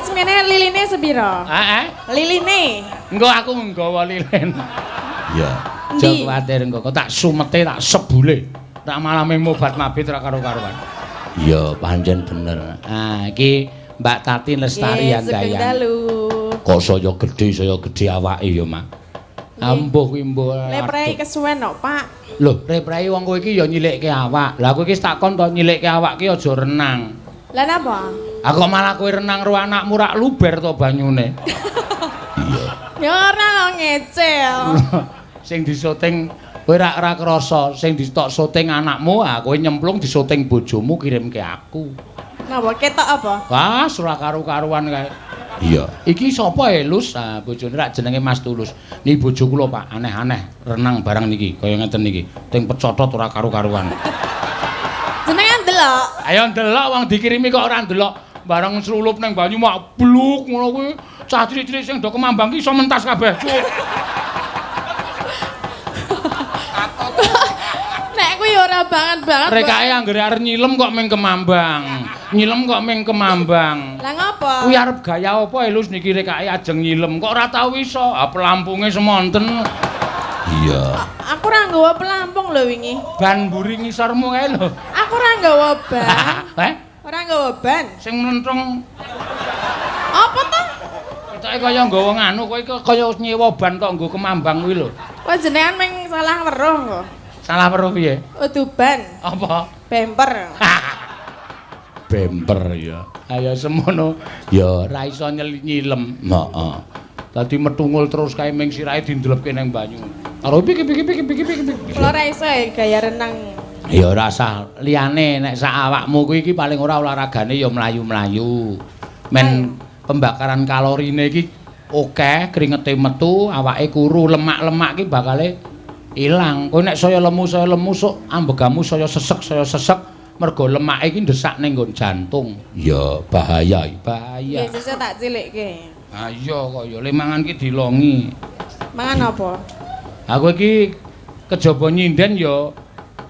semene liline sepiro? Heeh. Liline. Engko aku nggawa lilin. Iya. Aja kuwatir engko tak sumete tak sebule. Tak malame mobat mabit ora karo-karuan. Iya, pancen bener. Ah, iki Mbak Tati Lestari Handayani. Kok saya gedhe awake ya, Mak. Ambuh kuwi mbuh. Leprei kesuwen kok, Pak. Lho, leprei wong kowe iki ya nyilikke awak. Lah kowe iki takon to nyilikke awak ki aja renang. Lah napa? Ah kok malah kowe renang ro anakmu rak luber to banyune. Iya. Ya ora lho ngecel. Sing disoting kowe rak ora krasa, sing ditok syuting anakmu, ah kowe nyemplung disoting bojomu kirimke aku. Napa ketok apa? Wah, ora karu-karuan kae. Iya. Iki sapa Elus? Ah bojone rak jenenge Mas Tulus. Niki bojo kula, Pak, aneh-aneh renang barang niki, kaya ngeten niki. Ting pecotot ora karu-karuan. Jenengan ndelok. Ayo ndelok wong dikirimi kok ora ndelok. Barang slulup ning banyu mak bluk ngono kuwi. Cah cilik-cilik sing do kemambang ki iso mentas kabeh. Nek kuwi ora banget-banget. Rekake anggere arep nyilem kok ming kemambang. Nyilem kok ming kemambang. Lah ngopo? Kuwi arep gaya apa Elus niki rekake ajeng nyilem kok ora tau iso. Ah pelampunge semonten. Iya. Aku ora nggawa pelampung lho wingi. Ban mburi ngisormu kae lho. Aku ora nggawa ban. Heh? Ora nggawa ban. Sing mlentrung. Apa ta? Ketoke kaya nggawa nganu kowe kaya nyewa ban kok nggo kemambang kuwi lho. Kok jenengan ming salah weruh kok. Salah weruh piye? Udu ban. Apa? Bemper. Bemper ya. Ayo semono ya ora iso nyilem. Heeh. Dadi metungul terus kae ming sirahe dindlepke nang banyu. Karo piki piki piki piki piki. Kula ora iso gaya renang. Ya ora usah liyane nek sak awakmu kuwi iki paling ora olahragane ya mlayu-mlayu. Men pembakaran kalorine iki akeh, kringete metu, awake kuru, lemak-lemak iki bakale ilang. Kowe nek saya lemu sok ambegamu saya sesek mergo lemake iki ndesak ning nggon jantung. Ya bahaya. Bahaya. Nggih sesuk tak cilikke. Ha iya kok ya le mangan ki dilongi. Mangan apa? Aku iki kejaba nyinden ya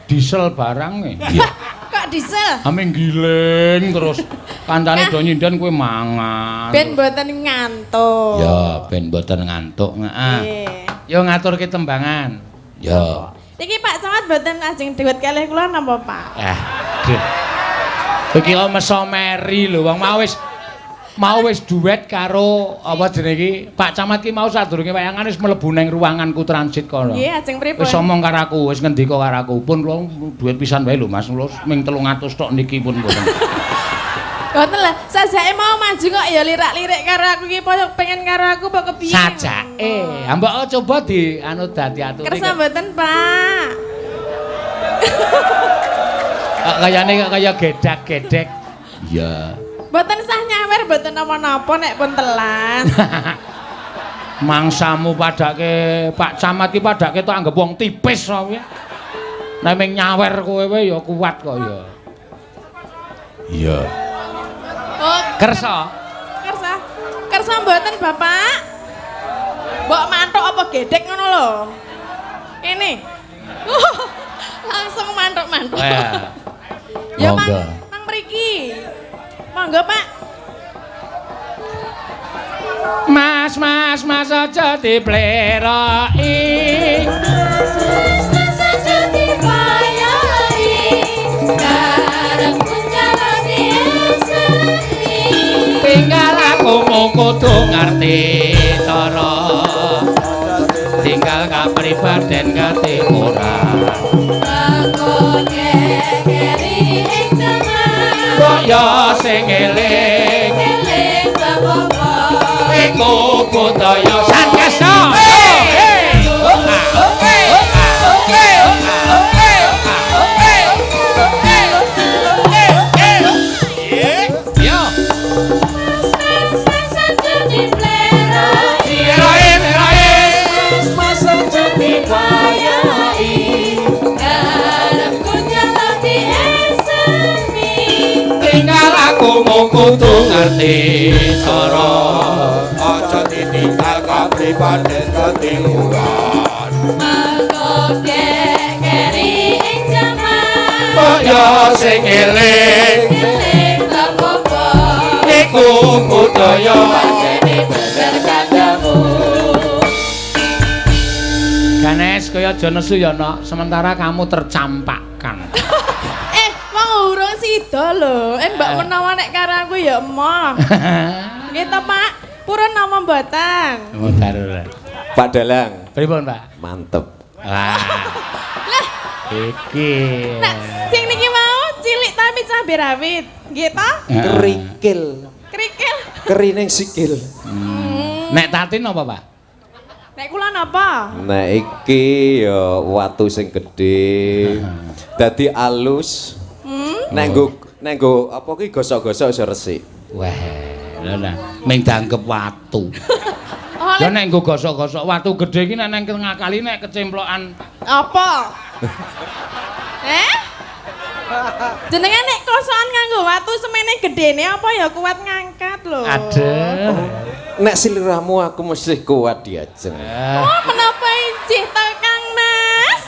diesel barang e. Iya. Kok diesel? Ame giling terus kancane do nyinden kowe mangan. Ben mboten ngantuk. Ya ben mboten ngantuk, heeh. Yo ngaturke tembangan. Ya. Iki Pak Camat mboten ajeng duet kalih kula napa, Pak? Eh. Iki kok meso meri lho wong mau wis duet karo apa jenenge iki Pak Camat ki mau sadurunge wayangan wis mlebu nang ruanganku transit kono. Nggih, ajeng pripun? Wis omong karo aku, wis ngendika karo aku, pun kula duet pisan wae lho Mas, kula ming 300 tok niki pun mboten. Mboten lah, sajake mau maju kok ya lirak-lirik karo aku iki pengen karo aku apa kepiye? Sajake. Ha mbok coba di anu dadi aturi. Kersa mboten, Pak. Kok kayane kok kaya gedak-gedek. Iya. Mboten sah nyawer, mboten napa-napa nek pun telat. Mangsamu padake Pak Camat ki padake tok anggep wong tipis wae. Nek ming nyawer kowe wae ya kuat kok ya. Iya. Oh, kersa. Kersa. Kersa mboten, Bapak. Mbok mantuk apa gedek ngono lho. Ini. Langsung mantuk-mantuk. Ya mang, mang mriki. Monggo, Pak. Mas, mas, mas aja dipleroki. Mas, mas aja dipayai. Karepku jalani eseni. Tinggal aku mung kudu ngerti cara. Tinggal kapribaden katimuran. Aku nyekeri ing jaman. Kaya sing eling eling bapak iku budaya Sankasa. Kudu ngerti cara aja ditinggal kapribaden ketimuran mangko keri ing jaman kaya sing eling eling bapak iku budaya. Jaya pancene bener kandamu. Ganes kaya aja nesu ya Nok, sementara kamu tercampakkan. Wong urung sida lho. Mbak menawa nek karo aku ya emoh. Nggih to, Pak? Purun napa mboten? Mboten ora. Pak Dalang. Pripun, Pak? Mantep. Wah. Lah iki. Nah, sing niki mau cilik tapi cabe rawit. Nggih to? Kerikil. Kerikil. Kerining sikil. Nek Tatin apa, Pak? Nek kula napa? Nek iki ya watu sing gedhe. Dadi alus. Nek nggo apa ki gosok-gosok iso resik. Wah, lha nah, ming dianggep watu. Lah nek nggo gosok-gosok watu gedhe iki nek nang tengah kali nek kecemplokan apa? Jenengan nek kosokan nganggo watu semene gedene apa ya kuat ngangkat lho. Aduh. Nek sliramu aku mesti kuat diajeng. Oh, menapa ijih to Kang Mas?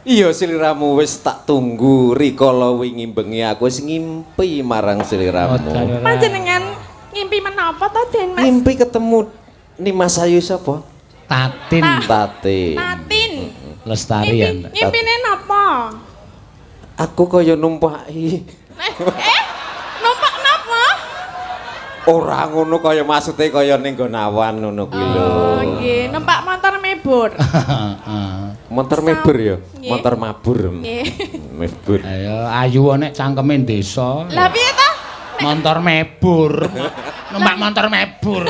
Iya sliramu wis tak tunggu rikala wingi bengi aku wis ngimpi marang sliramu. Panjenengan ngimpi menapa to Den Mas? Ngimpi ketemu Nimas Ayu sapa? Tatin. Tatin. Tatin. Lestarian. Ngimpine napa? Aku kaya numpaki. Numpak napa? Ora ngono kaya maksude kaya ning nggon awan ngono kuwi lho. Oh nggih, numpak motor mebur. Motor mebur ya? Motor mabur. Nggih. Mebur. Ayo ayu nek cangkeme desa. Lah piye ta? Motor mebur. Numpak motor mebur.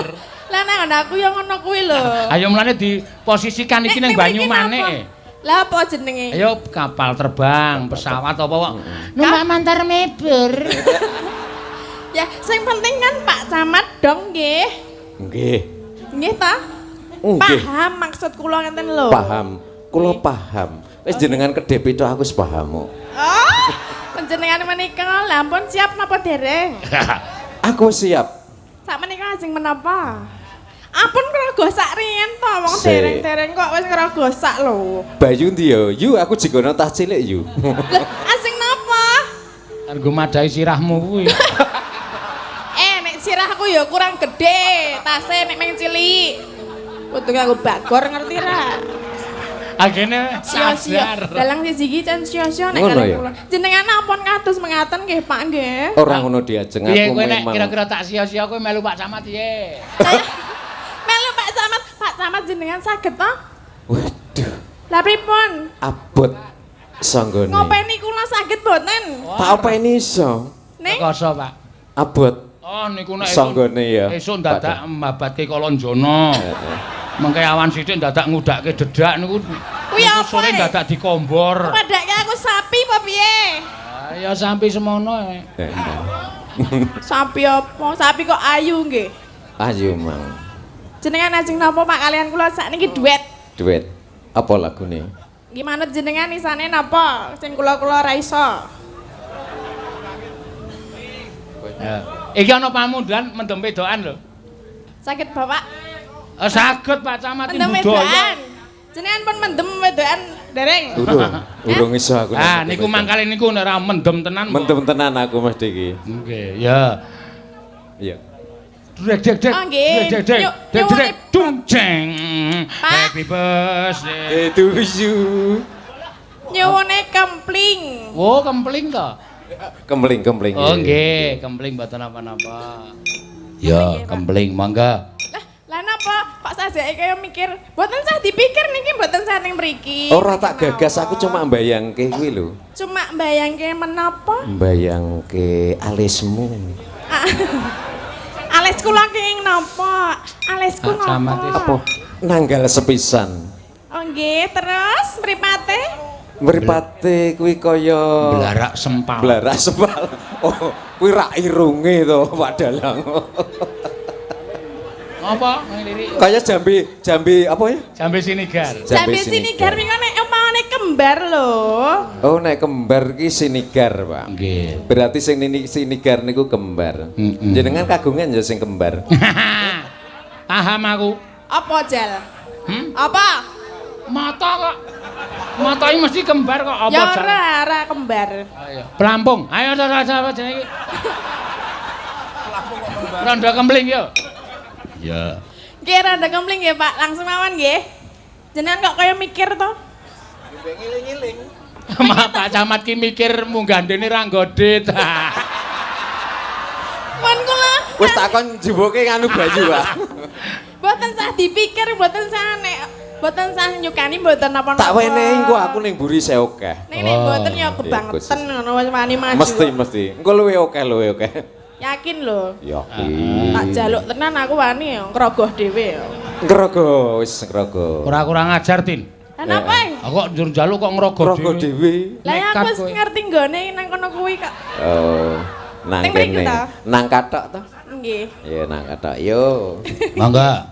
Lah nang aku ya ngono kuwi lho. Ayo mulane diposisikan iki ning Banyumanik. Lah apa jenenge? Ayo kapal terbang, pesawat apa kok. Numpak motor mebur. Ya, sing penting kan Pak Camat dong nggih. Nggih. Nggih ta? Nggih. Paham maksud kula ngeten lho. Paham. Kula paham. Wis jenengan kedhe pitu aku wis paham. Oh, panjenengan menika lha ampun siap napa dereng? Aku siap. Sak menika ajeng menapa? Ampun ngrogosak riyen to wong dereng-dereng kok wis ngrogosak lho. Bayu ndi ya? Yu aku jigono tah cilik yu. Lho, asing napa? Nggo madhahi sirahmu kuwi. Nek sirahku ya kurang gede, tase nek meng cilik. Kudu nganggo bagor ngerti ra? Agene sadar. Dalang siji iki cen sio-sio nek karo kula. Jenengan ampun kados mengaten nggih Pak nggih. Ora ngono diajeng aku memang. Kira-kira tak sio-sio kowe melu Pak Camat piye? Melu Pak Camat, Pak Camat jenengan saged to? Waduh. Lah pripun? Abot sanggone. Ngopeni kula saged mboten? Tak openi iso. Ning Rekoso, Pak. Abot. Oh niku nek sanggone ya. Esuk dadak mbabatke Kalonjana. Mengke awan sithik dadak ngudake dedak niku. Kuwi apa? Sore dadak dikombor. Padake aku sapi apa piye? Ya sapi semono. Sapi apa? Sapi kok ayu nggih. Ayu mang. Jenengan ajeng napa Pak kalian kula sakniki duet. Duet. Apa lagune? Nggih manut jenengan isane napa? Sing kula-kula ra iso. Iki ana pamunduhan mendem wedokan lho. Saged Bapak? Saged Pak Camat mendem wedokan. Jenengan pun mendem wedokan dereng. Urung, urung iso aku. Ah niku mangkale niku nek ora mendem tenan. Mendem tenan aku mesti iki. Nggih, ya. Iya. Dek dek dek. Dek dek dek dek dung jeng. Happy birthday to you. Nyuwune kempling. Oh, kempling to? Kempling, kempling. Oh nggih, kempling mboten napa-napa. Ya, kempling mangga. Lah, lah napa kok sajake kaya mikir, mboten sah dipikir niki mboten sah ning mriki. Ora tak gagas aku cuma mbayangke kuwi lho. Cuma mbayangke menapa? Mbayangke alismu. Alis kula kenging napa? Alisku napa? Apa? Nanggal sepisan. Oh nggih, terus mripate? Mripate kuwi kaya blarak sempal. Blarak sempal. Oh, kuwi rak irunge to Pak Dalang. Apa ngelirik? Kaya jambi, jambi apa ya? Jambi sinigar. Jambi sinigar wingi nek umpamane kembar lho. Oh, nek kembar ki sinigar, Pak. Nggih. Berarti sing sinigar niku kembar. Jenengan kagungan ya sing kembar. Paham aku. Apa, Jel? Apa? Mata kok. Mata iki mesti kembar kok apa Ya ora, ora kembar. Ayo. Pelampung. Ayo apa jenenge iki? Pelampung kok kembar. Rondo kempling yo. Iya. Nggih, rondo kempling nggih, Pak. Langsung mawon nggih. Jenengan kok kaya mikir to? Maaf Pak Camat ki mikir munggandene ra nggodit. Pun kula. Wis takon jumboke nganu baju, Pak. Mboten sah dipikir, mboten sah nek mboten sah nyukani mboten napa-napa. Tak wenehi engko aku ning mburi saya akeh. Nek nek mboten ya Oh. kebangetan ngono wis wani maju. Mesti mesti. Engko luwe akeh luwe akeh. Yakin lho. Yakin. Tak jaluk tenan aku wani ya ngrogoh dhewe ya. Ngrogo wis ngrogo. Ora kurang ajar, Tin. Lah napa? Aku kok njur njaluk kok ngrogo Ngrogo dhewe. Lah ya Nekat aku wis kowe. ngerti nggone nang kono kuwi kok. Oh, nang Ning mriku kene. ta? Nang kathok ta? Nggih. Ya nang kathok. Yo. Mangga.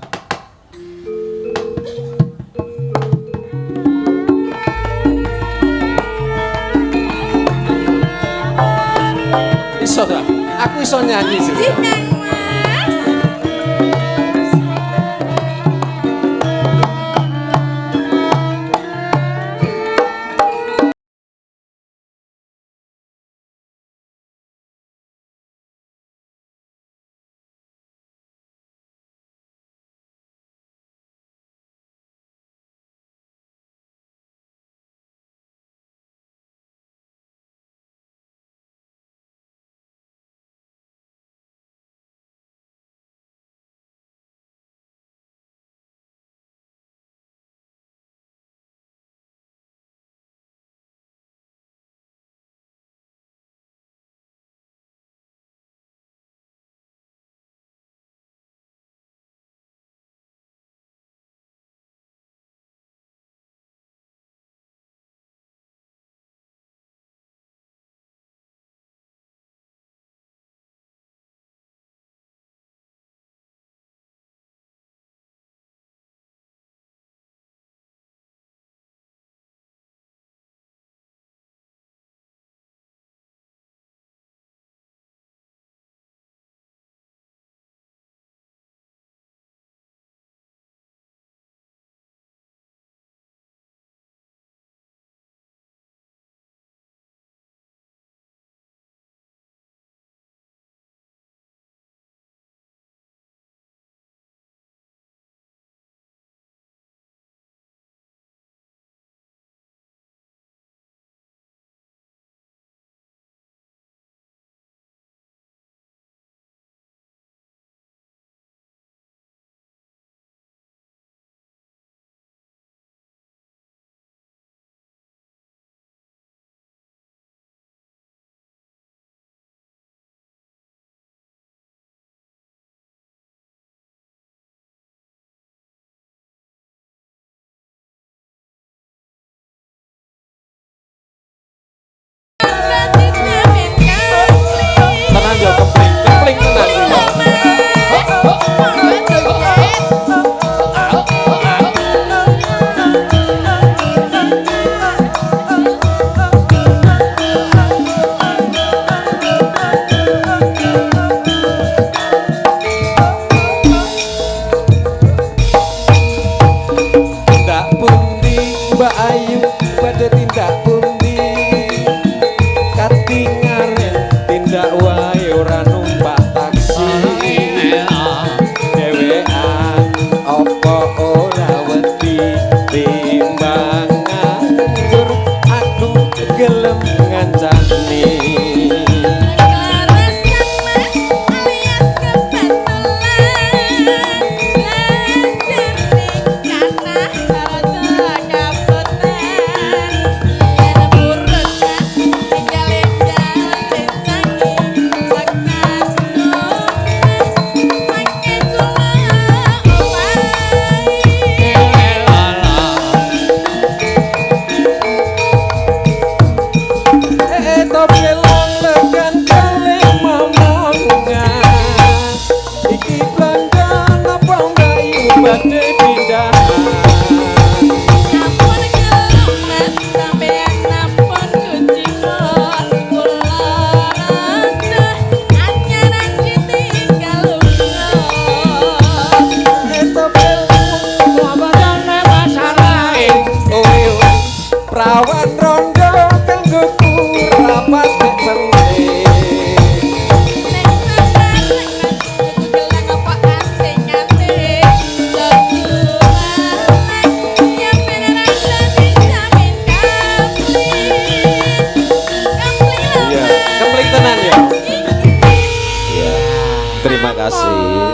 Iso ta? Aku iso nyanyi sih. Nggih, Kang Mas.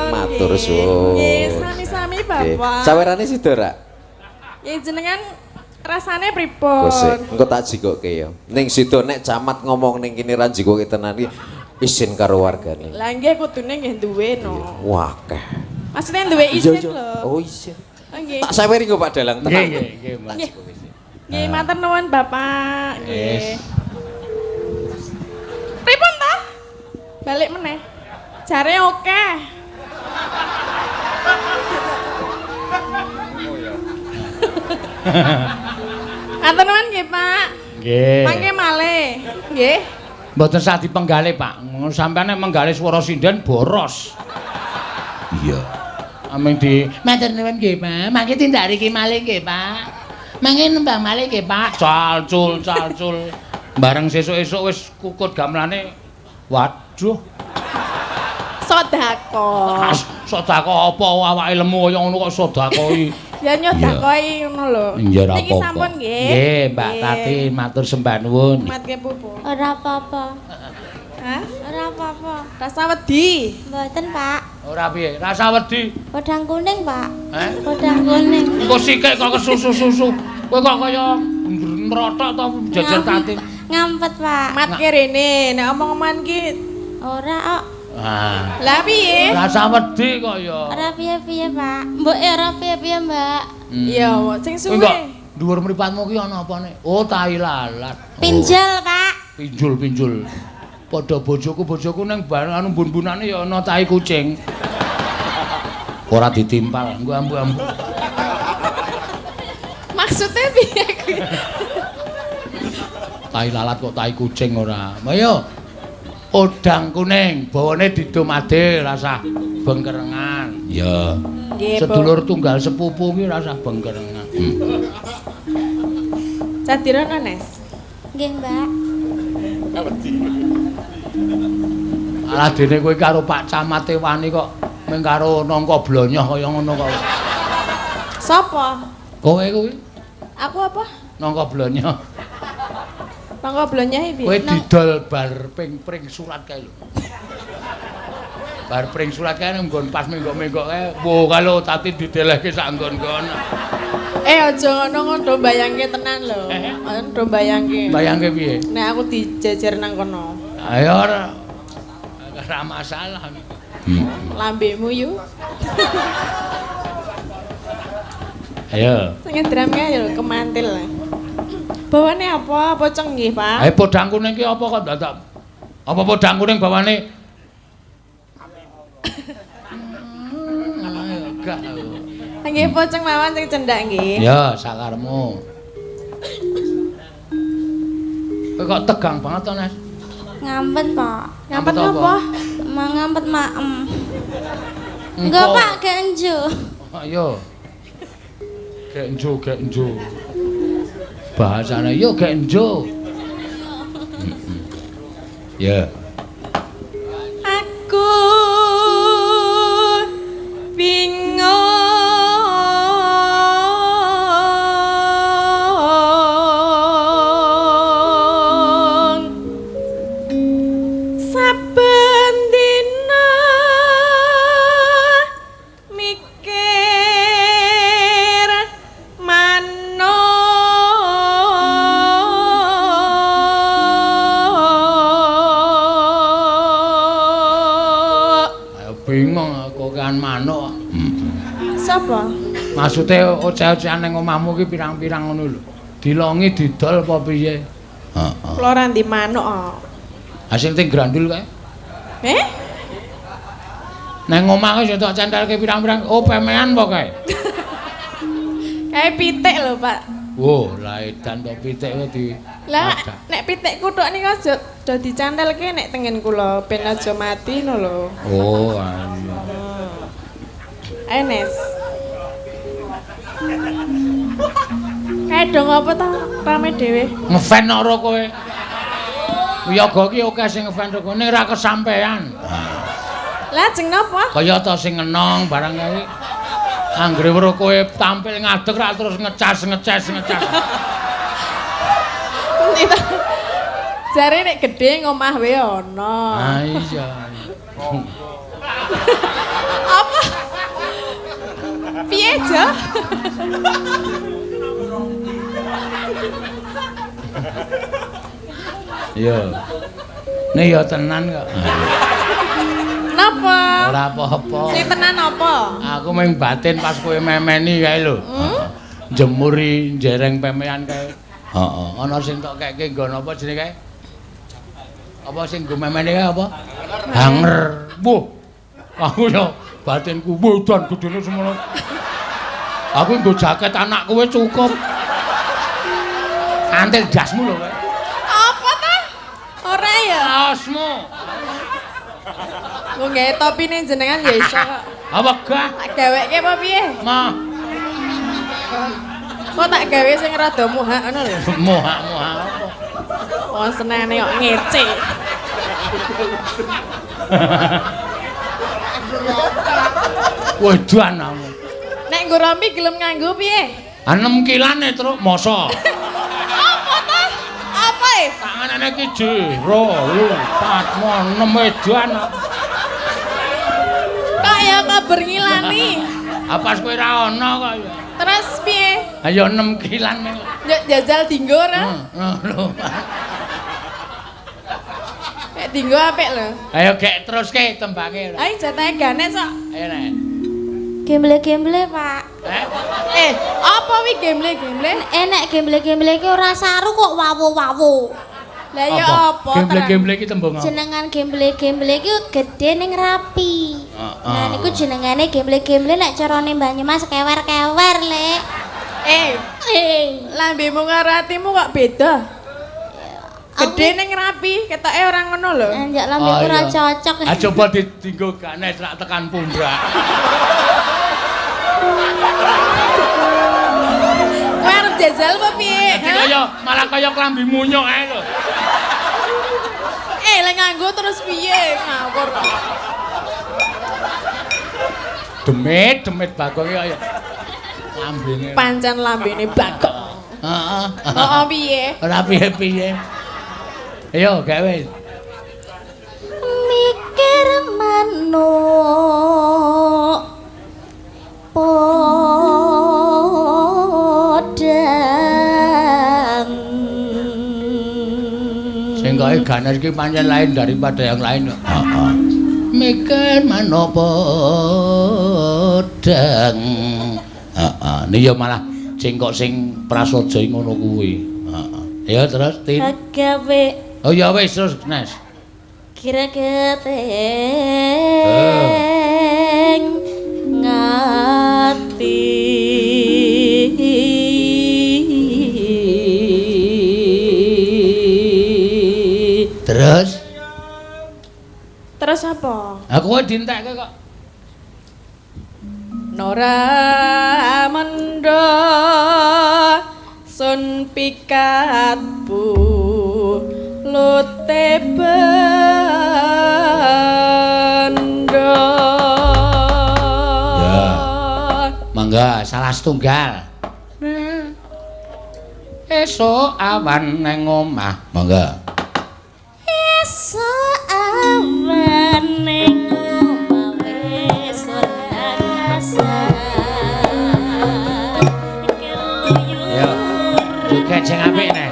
Matur suwun. Nggih, sami-sami Bapak. Sawerane sida ra? Nggih, jenengan rasane pripun? Kosek, engko tak jikoke ya. Ning sida nek camat ngomong ning kene ra jikoke tenan iki isin karo wargane. Lah nggih kudune nggih duwe no. Wah, akeh. Maksudnya duwe isin lho. Oh, isin. Nggih. Tak saweri kok Pak Dalang tenan. Nggih, nggih, Mas. Nggih. Nggih, matur nuwun Bapak. Nggih. Pripun ta? Balik meneh. Jare oke. Matur nuwun nggih, Pak. Nggih. Mangke malih. Nggih. Mboten sah dipenggalih, Pak. Sampeyan nek menggalih swara sinden boros. Iya. Aming di matur nuwun nggih, Pak. Mangke tindak riki malih nggih, Pak. Mangke nembang malih nggih, Pak. Calcul calcul. Bareng sesuk-esuk wis kukut gamelane. Waduh. Sedekah. Sedekah apa awake lemu kaya ngono kok sedekahi. Ya nyedekahi ngono lho. Niki sampun nggih. Nggih, Mbak Tati matur sembah nuwun. Matke pupu. Ora apa-apa. Hah? Ora apa-apa. Rasa wedi. Mboten, Pak. Ora piye? Rasa wedi. Podang kuning, Pak. Heh? Podang kuning. Engko sikik kok kesusu-susu. Kowe kok kaya nrothok to jejer Tati. Ngampet, Pak. Matke rene, nek omong-omongan ki ora kok. Ah. Lah piye? Rasa wedi kok ya. Ora piye-piye, Pak. Mbok ora piye-piye, Mbak. Iya, sing suwe. Kok dhuwur mripatmu ki ana apane? Oh, tai lalat. Pinjol, Pak. Pinjul-pinjul. Padha bojoku ning bareng anu bun-bunane ya ana tai kucing. Ora ditimpal, nggo ambu-ambu. Maksudnya piye kuwi? Tai lalat kok tai kucing ora. Ayo. Podang kuning, bawane didum adil rasah bengkerengan. Iya. Sedulur tunggal sepupu ki rasah bengkerengan. Cadirono, Nes. Nggih, Mbak. Alah dene kowe karo Pak Camate wani kok mung karo nangka blonyoh kaya ngono kok. Sapa? Kowe kuwi. Aku apa? Nangka blonyoh. Nangka blonyoh iki piye? Kowe didol bar ping-pring surat kae lho. Bar pring surat kae nggon pas menggok-menggok kae. Wo kalau Tati didelehke sak nggon-nggon. Eh aja ngono ngono bayangke tenan lho. Ngono bayangke. Bayangke piye? Nek aku dijejer nang kono. Ayo ora ora masalah. Lambemu yu. Ayo. Sing drum kae lho kemantil. Bawane apa? Pocong nggih, Pak? Eh podang kuning ki apa kok dadak? Apa podang kuning bawane? Gak. Nggih pocong mawon sing cendhak nggih. Ya, sakarmu. Kowe kok tegang banget to, Nes? Ngampet, Pak. Ngampet apa? Ngampet maem. Enggak, Pak, genjo. Ayo. Genjo, genjo. Bahasane yo genjo. Ya. Aku bingung saben dina mikir manuk. Ayo bingung aku kan manuk. Sapa? Maksude oceh-ocehan ning omahmu ki pirang-pirang ngono lho. Dilongi didol apa piye? Heeh. Kula ora ndi manuk kok. Ha sing ting grandul kae. Eh? Nang omah wis tok centelke pirang-pirang. Oh, pemean apa kae? Kae pitik lho, Pak. Wo, lah edan to pitik kowe di. Lah nek pitikku tok niku aja do dicantelke nek tengen kula ben aja mati ngono lho. Oh, iya. Ayo, Nes. Kae dong apa ta rame dhewe? Ngefan ora kowe? Wiyaga ki akeh sing ngefan kowe ning ra kesampean. Lah jeng napa? Kaya ta sing ngenong barang kae. Anggere weruh kowe tampil ngadeg ra terus ngecas ngeces ngecas. Jare nek gedhe ngomah wae ana. Ah iya. aja. Iya. Nek ya tenan kok. Napa? Ora apa-apa. Sing tenan apa? Aku mung batin pas kowe memeni kae lho. Jemuri jereng pemean kae. Heeh. Ana sing tok keke nggon apa jenenge kae? Apa sing nggo memeni kae apa? Hanger. Wuh. Aku yo batinku wedan gedene semono. Aku nggo jaket anak kowe cukup. Antil dasmu lho kowe. Apa ta? Ora ya. Kaosmu. Nggo gawe topine jenengan ya iso kok. Apa gah? Tak gaweke apa piye? Mah. Kok tak gawe sing rada muhak ngono lho. Muhak-muhak apa? Wong senene kok ngece. Wedan aku. Nek nggo rompi gelem nganggo piye? 6 kilane truk masa. Apa ta? Apa e? Tanganane iki 1, 2, 4, 6 edan. Kok ya kabar ngilani? Apa kowe ora ana kok ya. Terus piye? Ayo 6 kilan. Njok jajal dinggo ora? Lho. Nek dinggo apik lho. Ayo gek teruske tembange. Ayo jatahe ganes kok. Ayo nek. Gemble-gemble, Pak. Eh, apa wi gemble-gemble? Enek gemble-gemble iki ora saru kok wawo-wawo. Lah ya apa? Gemble-gemble iki tembung apa? Jenengan gemble-gemble iki gedhe ning rapi. Nah niku jenengane gemble-gemble nek carane Banyumas kewer-kewer, Lek. Lambemu karo atimu kok beda? Gedhe ning rapi, ketoke ora ngono lho. Njak lambeku ora cocok. Ah coba dinggo ganes rak tekan pundak. Kowe arep jajal apa piye? Dadi kaya malah kaya klambi munyuk ae lho. Lek nganggo terus piye? Ngawur. Demit, demit Bagong iki kaya lambene. Pancen lambene Bagong. Heeh. Heeh piye? Ora piye-piye. Ayo gawe. Mikir manuk podang. Sing gawe ganes iki pancen lain daripada yang lain. Heeh. Mikir manuk podang. Heeh. Ini ya malah cengkok sing prasaja ngono kuwi. Heeh. Ya terus Tin. Gawe. Oh ya wis terus Nes. Greget ngati. Terus? Terus apa? Aku kok dientekke kok. Nora mendho sun pikat bulute bendo. Ya. Mangga salah setunggal. Esuk awan nang omah. Mangga. Esuk awan nang omah wis ora kasar. Ya. Joget sing apik, Nes.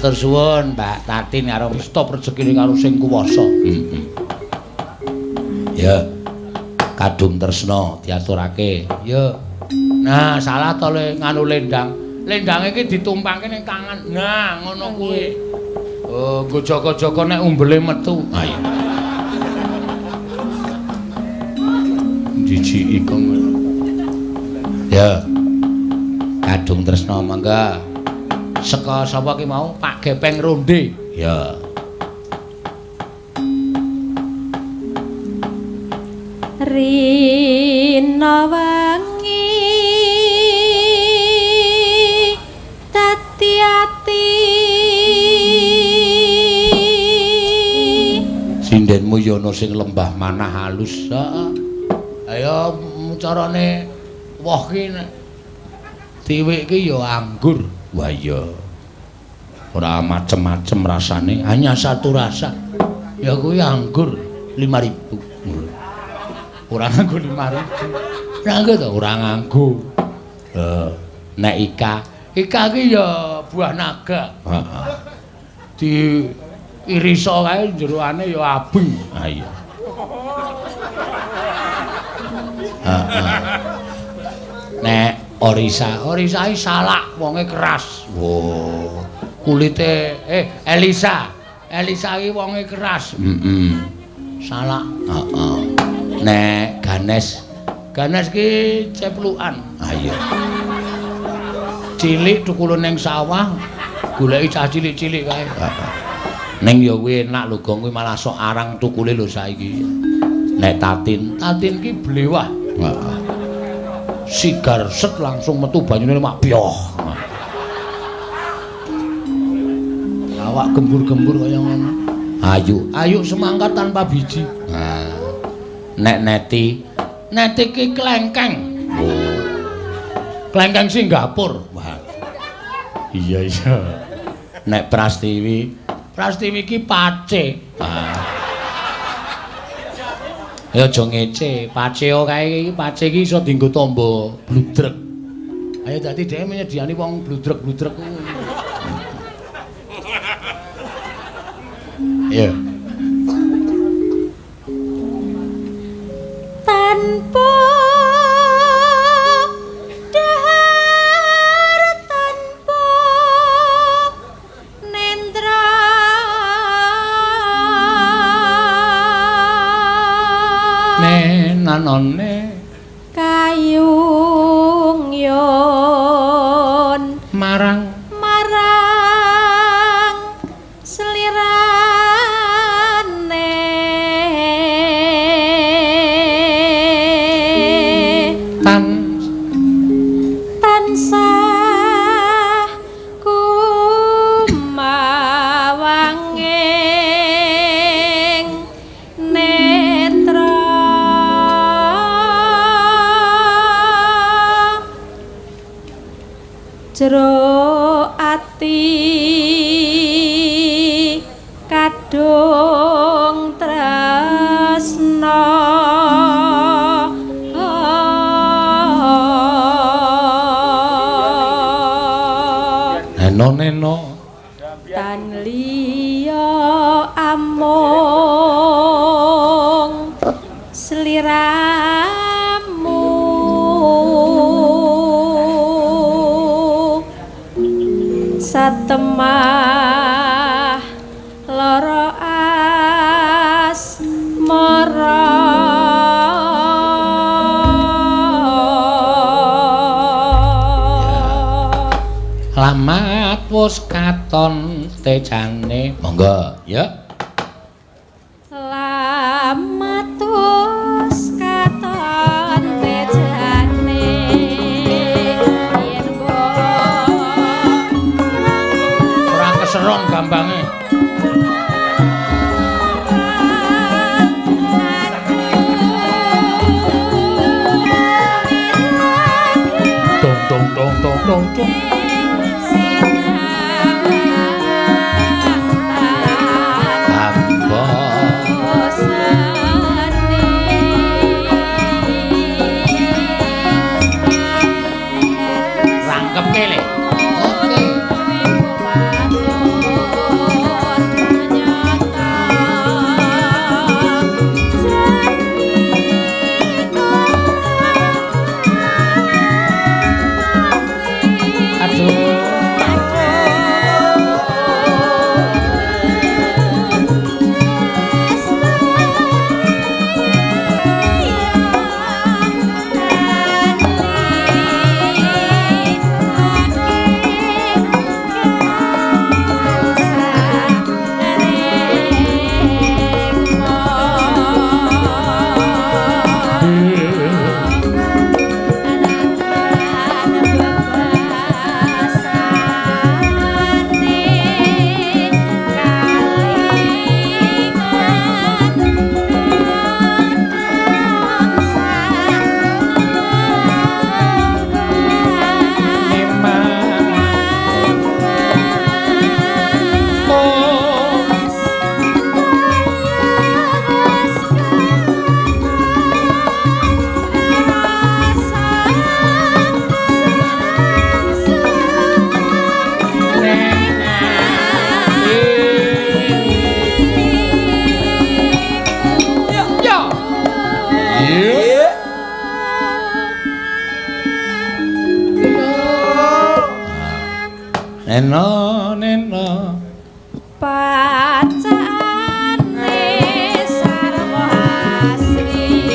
Matur suwun Mbak Tatin karo stop rezekine karo sing kuwasa. Heeh. Ya. Kadung tresna diaturake. Ya. Nah, salah to le nganu lendang. Lendange iki ditumpangke ning tangan. Nah, ngono kuwi. Oh, nggo jaga-jaga nek umbele metu. Ha iya. Jijiki kok ngono. Ya. Kadung tresna mangga. Seka sapa ki mau? Pak Gepeng Ronde. Ya. Rina wangi dadi ati. Sindenmu ya ana sing lembah manah halus. Heeh. Ayo carane woh ki nek tiwik ki ya anggur. Wah iya. Ora macem-macem rasane, hanya satu rasa. Ya kuwi anggur 5.000. Ora nganggo 5.000. Ora nganggo to, ora nganggo. Nek Ika, Ika ki ya buah naga. Heeh. Di iriso kae jeroane ya abeng. Ha iya. Heeh. Nek Orisa, Orisa iki salak, wonge keras. Wo. Kulite Elisa. Elisa iki wonge keras. Heeh. Salak. Heeh. Nek Ganes, Ganes ki ceplukan. Ha iya. Cilik tukule ning sawah, goleki cah cilik-cilik kae. Heeh. Ning ya kuwi enak lho, Gong, kuwi malah sok arang tukule lho saiki. Nek Tatin, Tatin ki blewah. Heeh. Sigar set langsung metu banyune mak byoh. Awak gembur-gembur kaya ngono. Ayu, ayu semangka tanpa biji. Nah. Nek Neti, Neti ki klengkeng. Oh. Klengkeng Singapura. Wah. Iya iya. Nek Prastiwi, Prastiwi ki pace. Ah. Ya aja ngece, paceo kae iki, pace iki iso dienggo tamba bludrek. Ayo dadi dhewe menyediani wong bludrek-bludrek kuwi. Iya. Tanpa dahar, tanpa nendra. Nenanone kayung yon marang marang selirane tan tansah kumawanging netra. Jero ati kadung tresna. Neno neno tan liya amung sliramu satemah lara asmara. Lamat wis katon tejane. Monggo, ya. Lamat wis katon tejane yen ora keseron gambange. Dong dong dong dong dong dong. Rangkep kele. Oke. Nena nena pacane sarwa asri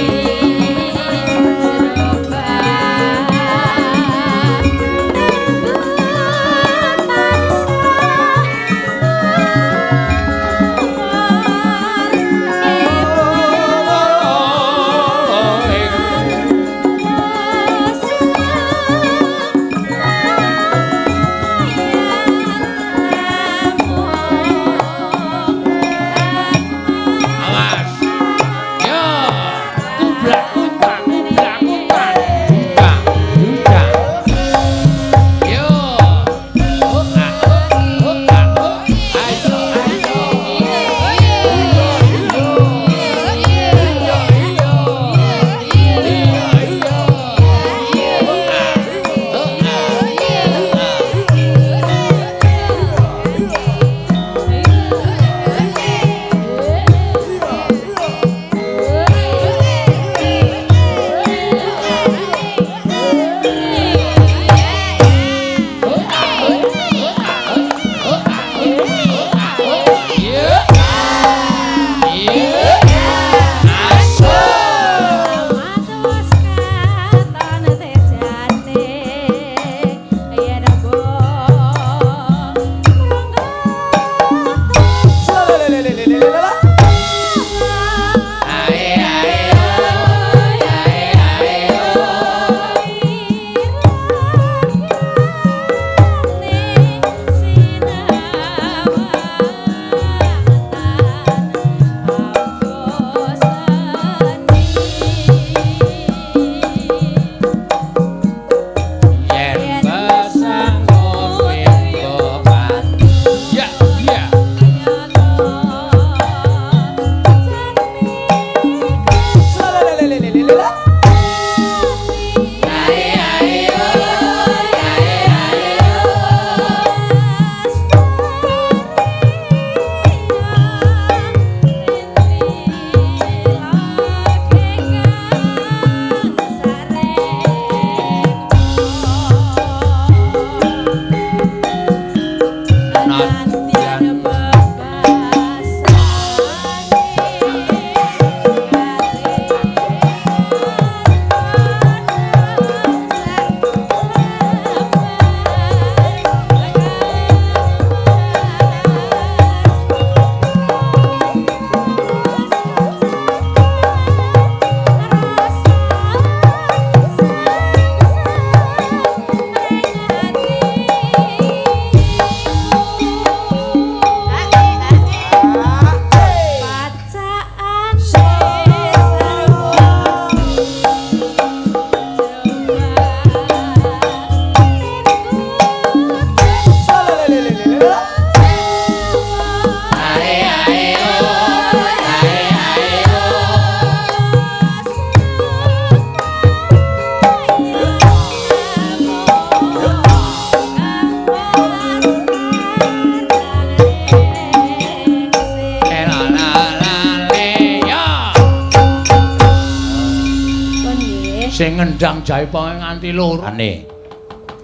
Sing ngendang jaiponge nganti loro. Ane.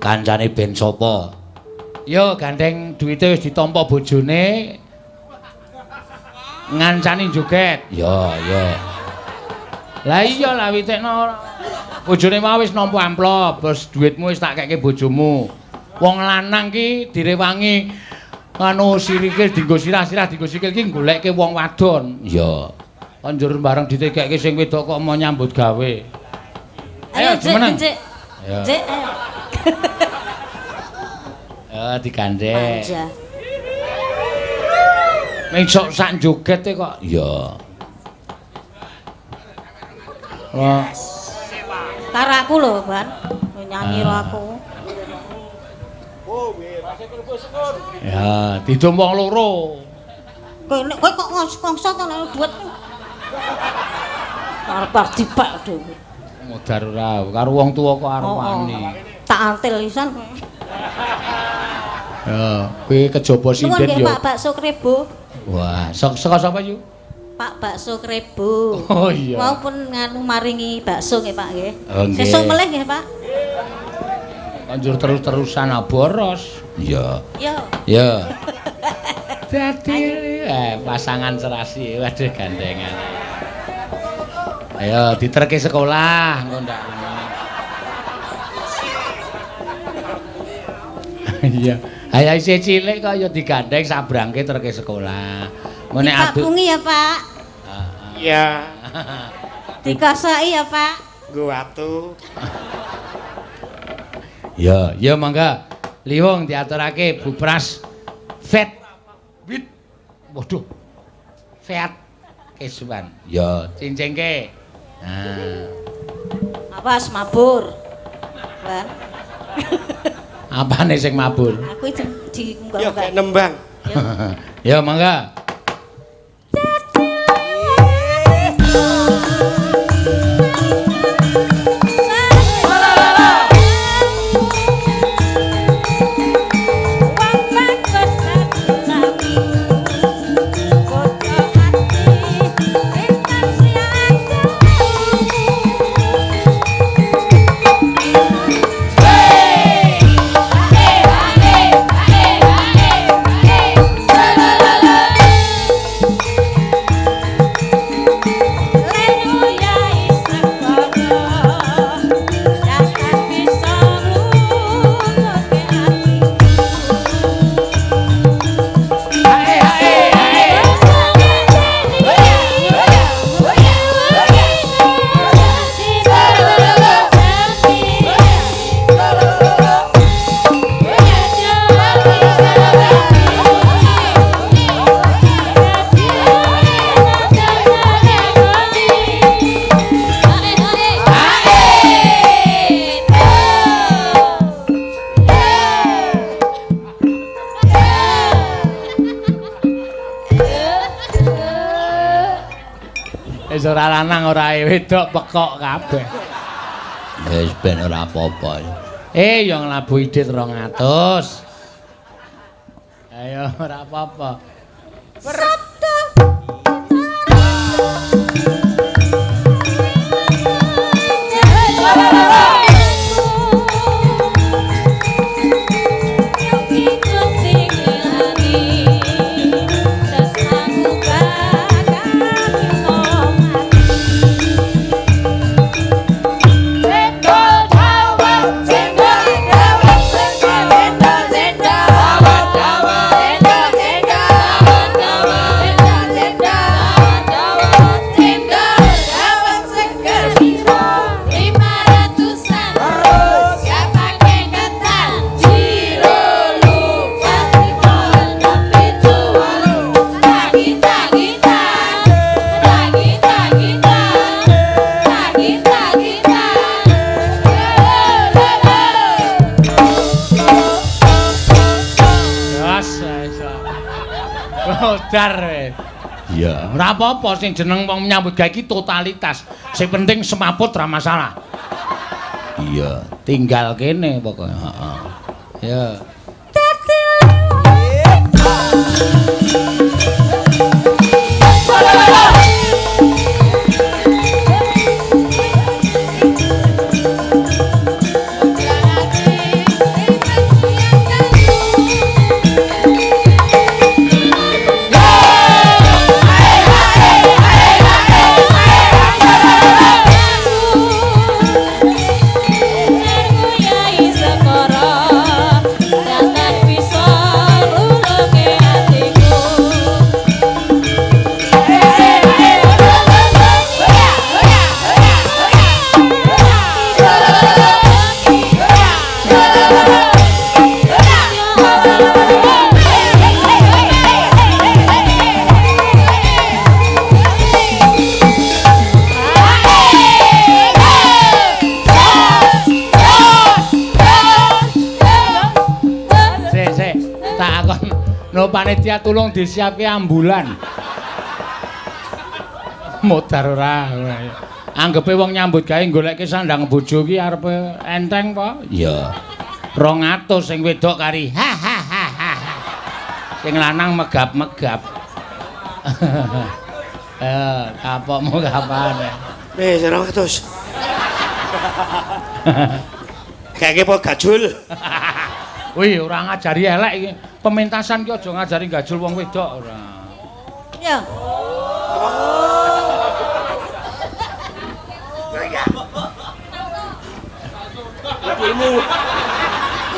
Kancane ben sapa? Yo gandeng duwite wis ditampa bojone. Ngancani joget. Yo yo. Lah iya lah witekno. Bojone mau wis nampa amplop, terus duitmu wis tak keke bojomu. Wong lanang ki direwangi anu sirike dienggo sirah-sirah dienggo sikil ki golekke wong wadon. Iya. Njur bareng ditekekke sing wedok kok mau nyambut gawe. Ayo jumeneng. Cek. Cek, ayo. Ya digandeng. Ming sok sak jogete kok. Iya. Wah. Karo aku lho, Ban. Nyanyi ro aku. Ya, didum wong loro. Kowe kowe kok ngongso to nek duit. Arep dipak dhewe. Modar ora karo wong tuwa kok arep wani. Tak antil pisan. Ya, kuwi kejaba sinden yo. Pak bakso krebo. Wah, saka sapa yu? Pak bakso krebo. Oh iya. Wau pun nganu maringi bakso nggih Pak nggih. Oh, Sesuk melih nggih Pak. Banjur terus-terusan boros. Iya. Yo. Ya. Dadi pasangan serasi, waduh gandengan. Ayo diterke sekolah engko ndak. Iya. Ayo isih cilik kok ya digandeng sabrangke terke sekolah. Ngene Pak aduk. Bungi ya, Pak. Iya. Dikosoki ya, Pak. Nggo watu. Ya, ya mangga. Liwung diaturake Bu Pras Fet. Wit. Waduh. Fet Keswan. Ya, cincingke. Nah. Awas mabur. Lan. Apane sing mabur? Aku di Ya kayak nembang. Ya mangga. Ora lanang ora wedok pekok kabeh. Wis ben ora apa-apa. Ya nglabuhi dit 200. Ayo ora apa-apa. Iya, ora apa-apa sing jeneng wong nyambut gawe iki totalitas. Sing penting semaput ora masalah. Iya, tinggal kene pokoke. Heeh. Ya. Panitia tulung disiapke ambulan. Modar ora. Anggepe wong nyambut gawe goleke sandang bojo ki arepe enteng apa? Iya. 200 sing wedok kari. Ha ha ha ha. Sing lanang megap-megap. Kapokmu kapan? Wis 200. Kayake po gajul. Wih, ora ngajari elek iki. Pementasan ki aja ngajari gajul wong wedok ora. Ya.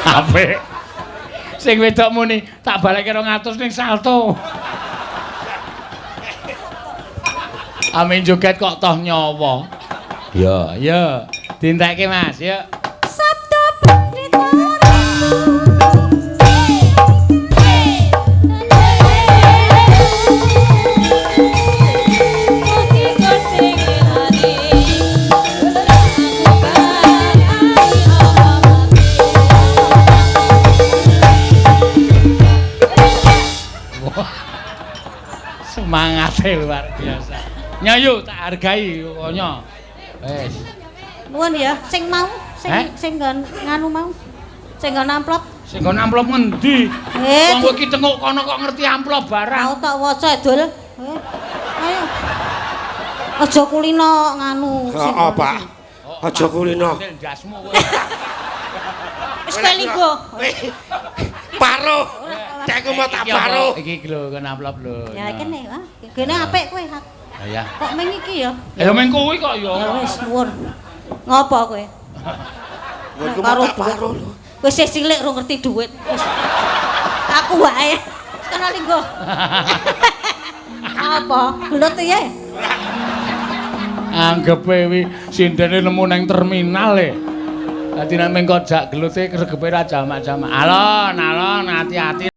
Apik. Sing wedok muni tak balekke 200 ning salto. Amin joget kok toh nyawa. Ya, ya. Dintekke Mas, yuk. Sabda Pendeta Ratu. Semangatnya luar biasa. Nyayu tak hargai pokoknya. Wes. Nuwun ya, sing mau, sing sing nggon nganu mau. Sing nggon amplop. Sing nggon amplop ngendi? Wong kowe iki tenguk kono kok ngerti amplop barang. Mau tak waca, Dul. Ayo. Aja kulino nganu. Heeh, Pak. Aja kulino. Ndasmu kowe. Wis kowe linggo. Paro. Cekku mau tak paro. Iki lho nggon amplop lho. Ya kene, ah. Kene apik kowe. Ya. Kok meng iki ya? Ya meng kuwi kok ya. Ya wis nuwun. Ngopo kowe? Kowe mau tak paro lho. Wis cilik ora ngerti dhuwit. Wis. Aku wae. Wis kono linggo. Apa? Gelut piye? Anggepe wi sindene nemu nang terminal e. Dadi nek meng kok jak gelute gregepe ra jamak-jamak. Alon, alon, ati-ati.